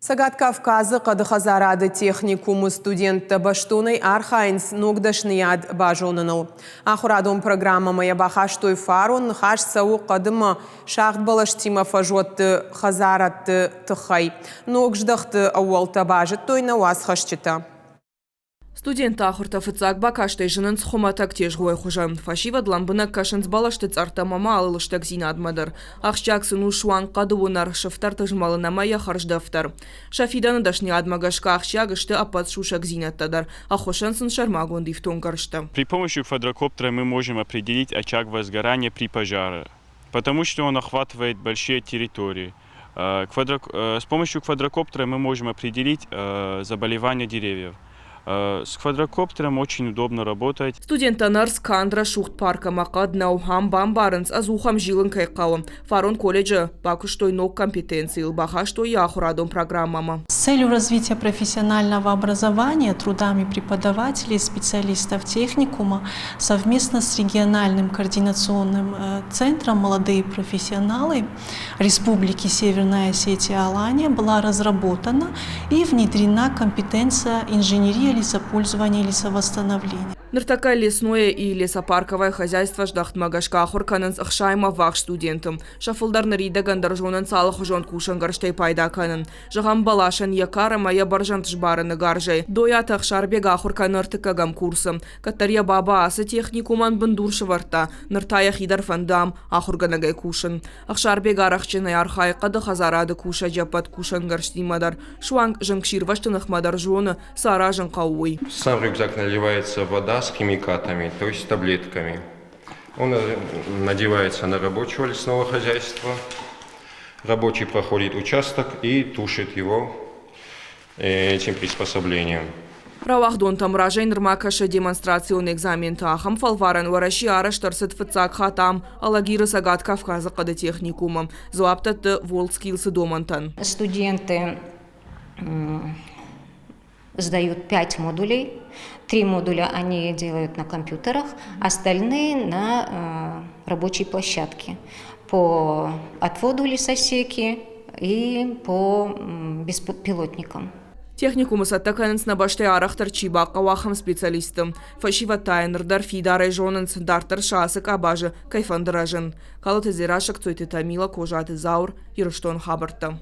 Цӕгат Кавказы хъӕды хӕдзарады техникумы студенттӕ бӕстонӕй архайынц ног дӕсныйад базоныныл. Ахуырадон программӕмӕ йӕ бахастой фарон, ныхас цӕуы хъӕдымӕ сагъд бӕлӕстимӕ фӕзуӕтты хӕдзарадты тыххӕй. Ног здӕхты ӕууӕлтӕ базыдтой нӕ уацхӕсджытӕ. Студентты ахуыртӕ фыццаг бакастӕй зынынц хуымӕтӕг тезгъойы хуызӕн. Фӕсивӕд лӕмбынӕг кӕсынц бӕлӕсты цъӕрттӕм ӕмӕ алы лыстӕгдзинадмӕ дӕр. Ахсджиаг сын у суанг хъӕды уынӕр, сыфтӕрты змӕлын ӕмӕ йӕ хӕрздӕф дӕр. Сӕ фидӕны дӕсныйадмӕ гӕсгӕ ахсджиаг сты ӕппӕт сусӕгдзинӕдтӕ дӕр, ӕххуысӕн сын сӕрмагонд ифтонггӕрзтӕ. При помощи квадрокоптера мы можем определить очаг возгорания при пожаре, потому что он охватывает большие территории. С помощью квадрокоптера мы можем определить заболевания деревьев. С квадрокоптером очень удобно работать. Студенттӕн ӕрдз канд рӕсугъд парк ӕмӕ хъӕд нӕу, ам бамбарынц, ӕдзух ӕм зилын кӕй хъӕуы. Фарон колледжы бакуыстой ног компетенцийыл, бахастой йӕ ахуырадон программӕмӕ. С целью развития профессионального образования трудами преподавателей и специалистов техникума совместно с региональным координационным центром «Молодые профессионалы» Республики Северная Осетия Алания была разработана и внедрена компетенция инженерия лесопользования и лесовосстановления. Ныртӕккӕ лесное и лесопарковое хозяйство здӕхтмӕ гӕсгӕ ахуыр кӕнынц ӕхсаймӕ ввахс студенты. Сӕ фылдӕр ныридӕгӕн дӕр зонынц алыхуызон кусӕнгӕрзтӕй пайда кӕнын. Зӕгъӕм, бӕласӕн йӕ кар ӕмӕ йӕ бӕрзӕнд сбарыны гарзӕй. Дойаты Ӕхсарбег ахуыр кӕны ӕртыккӕгӕм курсы. Кӕддӕр йӕ баба ацы техникумӕн бындур сӕвӕрдта, ныр та йӕхи дӕр фӕнды ам ахуыргӕнӕгӕй кусын. Ӕхсарбег арӕхстджынӕй архайы хъӕды хӕдзарады кусӕджы ӕппӕт кусӕнгӕрзтимӕ дӕр, суанг зынгсирвӕзты ныхмӕ дӕр зоны, цы аразын хъӕуы, уый. Сам рюкзак наливается вода с химикатами, то есть с таблетками. Он надевается на рабочего лесного хозяйства. Рабочий проходит участок и тушит его этим приспособлением. Рауагъдонтӕм разӕй нырма кӕсы демонстрацион экзаменты. Ахӕм фӕлварӕн Уӕрӕсе арӕзт ӕрцыд фыццаг хатт ам, Алагиры Цӕгат Кавказы хъӕды техникумы. Дзуапп дӕтты WorldSkills-ы домӕнтӕн. Студенты сдают пять модулей. Три модуля они делают на компьютерах, остальные на рабочей площадке по отводу лесосеки и по беспилотникам. Техникумы цӕттӕ кӕнынц нӕ бӕстӕйы арӕхдӕр чи бахъӕуы, ахӕм специалистты. Фӕсивӕд та йӕ ныр дӕр фидарӕй зонынц, дарддӕр сӕ ацы къабазы кӕй фӕнды рӕзын. Калоты Дзерассӕ, Кцойты Тамила, Козаты Зауыр, Ирыстон хабӕрттӕ.